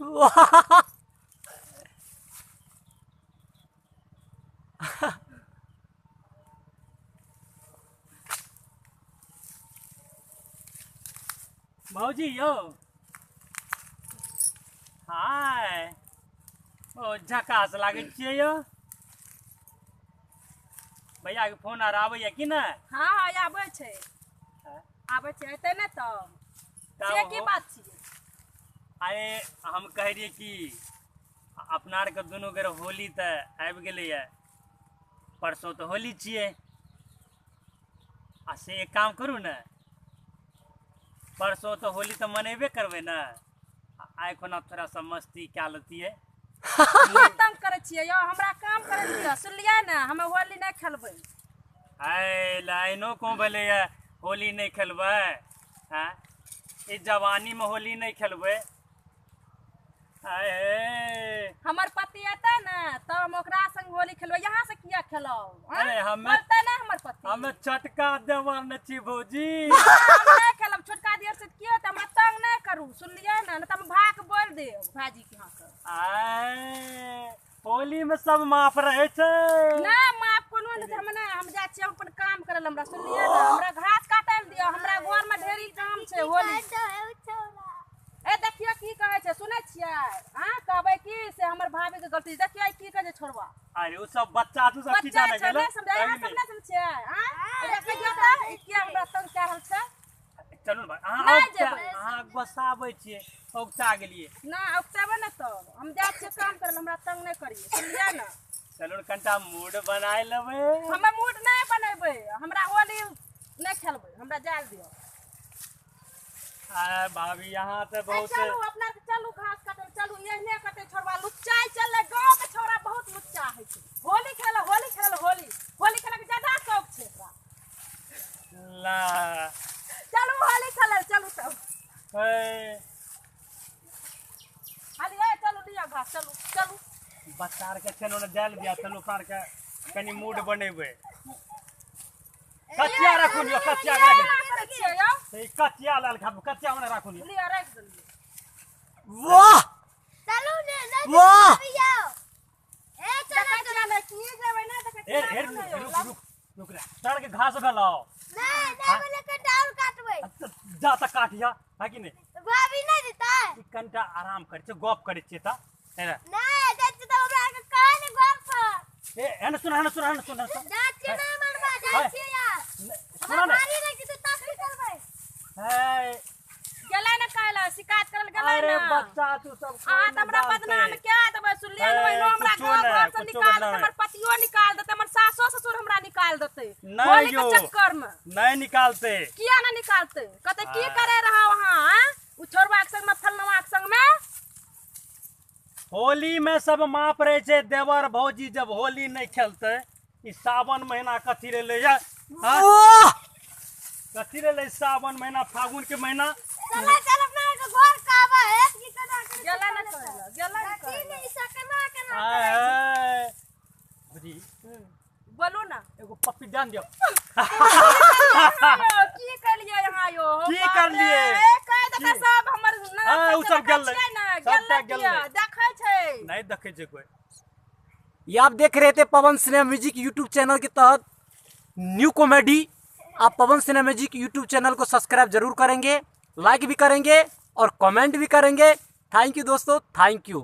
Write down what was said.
वाह भौजी यो हाय ओ झकास लागै छियै यो। भैया के फोन आर आबैया कि नहि? हाँ हाँ आबै छै, आबै छै, एतै ने तब। से की बात छियै? अरे हम कहै रहियै कि अपना आरके दुनू गोरे होली तऽ आबि गेलैया, परसों तऽ होली छियै। आ से एक काम करू ने, परसों तऽ होली तऽ मनेबे करबै ने, आइ खुना थोड़ा सा मस्ती कए लेतियै। किया तंग करै छियै यौ? हमरा काम करै दिअ, सुनलियै ने? हमे होली नहि खेलबै। आइ लाइनो को भेलैया होली नहि खेलबै? आँय, ई जवानीमे होली नहि खेलबै? आय हे, हमर पति एतै ने तब हम ओकरा संग होली खेलबै, यहाँ से किया खेलब? अरे हमे बोलतै ने हमर पति। हमे छोटका देवर ने छी भौजी। हम नहि खेलब छोटका दियर से। किया तऽ हमरा तंग नहि करू, सुनलियै ने? नहि तऽ हम भाग बोल देब भाईजी के यहाँ के। आय होली में सब माफ रहे छै। नहि माफ कोनो नहि छै। हम नहि, हम जाइ छियै अपन काम करै लए। हमरा सुनलियै ने, हमरा घास काटै लए दिअ, हमरा घर में ढेरी काम छै। होली ए देखियौ की कहै छै, सुनै छियै? आँ कहबै की से हमर भाभी के गलती। देखियौ की कहै छै छोड़वा। अरे ओ सब बच्चा तू सब की बच्चा जाने छै गेलै? नहि समझै, अहाँ सब नहि समझै? आँ देखियौ तऽ ई किया हमरा तंग कए रहल छै। चलू ने भाई, अहाँ नहि औगता- जेबै। अहाँ गोसाबै छियै, औगता गेलियै। ना औगतेबै ने तब हम जाइ छियै काम करै लए, हमरा तंग नहि करियै, सुनलियै ने? चलू ने कनिटा मूड बनाय लेबै। हमे मूड नहि बनेबै, हमरा होली नहि खेलबै, हमरा जाय दिअ। आय भाभी यहाँ तऽ बहुत चलू अपना के, चलू घास काटै चलू। एहने कटे छोड़वा लुच्चाइ चललै। गाँव के छोड़ा बहुत लुच्चा होइ छै। होली खेल, होली खेल, होली होली खेलके ज्यादा शौक छै एकरा। ला चलू होली खेलै चलू सब। हे हाली ए चलू, लिअ घास, चलू चलू। बच्चा आरके छै ने जायल दिया। चलू अपना आरके कनि मूड बनेबै। कचिया राखू लियौ, कचिया के राखू। केना करै छियै यौ? ई कचिया लाल खाबू, कचिया मने राखू लियौ। लिअ राखि देलियै। वाह चलू ने, नहि वाह जाओ ए चलो। देखै छियै ने की जेबै ने देखै हे छियै हे ने यौ, रुक रुक रुक रे, तोरा के घास भेलौ? नहीं नहीं बोले कटाउर काटबै। जा तऽ काटिया है कि नहि? भाभी नहीं देता। ई कनिटा आराम करै छियै, गप करै छियै तऽ हे रे। नहीं जाइ छियै तऽ हमरा के कहै ने घर पर। ए एने सुन, एने सुन, एने सुन, एने सुन। जाइ छियै नहि मरबा जाइ छियै यार। सुन हमरा ने। भारी लागि जेतै तब की करबै? हे गेलै ने काल्हि शिकायत करल गेलै अरे ने। बच्चा तू सब कोई अहाँ तऽ नहि हमरा बदनाम जानतै। कए देबै, सुनलियै ने? ए, ओहिनो हमरा कुछो गाँव नहि, घर से कुछो निकाल बदनाम देतै, हमर पतियो निकाल देतै, हमर सासो ससुर हमरा निकाल देतै नहि होली के यौ। चक्कर में। नहि निकालतै। किया ने निकालतै? कहतै की आ। करे रहा वहाँ? आँ? उ छोड़वा के संग में, फलनवा के संग में। होली में सब माफ रहे छै। देवर भौजी जब होली नहीं खेलते, ई सावन महीना कथी रहलै या? हाँ? वाह कथी रहलै सावन महीना, फागुन के महीना? चलो चल अपना के घर कहबै है की केना करै। गेलै ने कहै गेलै ने की कहै। नहि ई सब केना केना आय करै छै? हाय। भौजी बोलू ने। एगो पप्पी जान दियौ। यौ, की करलियै यहाँ यौ? की बाप रे, करलियै? ए, कहि देतै की? सब हमर हाँ, ननद उ सबके सब देखै गेलै। छियै ने, सबटा गेलै किया? गेलै। देखै छै। नहीं देखै छै कोई। ये आप देख रहे थे Pawan Sneha music YouTube channel के तहत न्यू कॉमेडी। आप Pawan Sneha music YouTube channel को सब्सक्राइब जरूर करेंगे, लाइक भी करेंगे और कमेंट भी करेंगे। Thank you दोस्तों, thank you.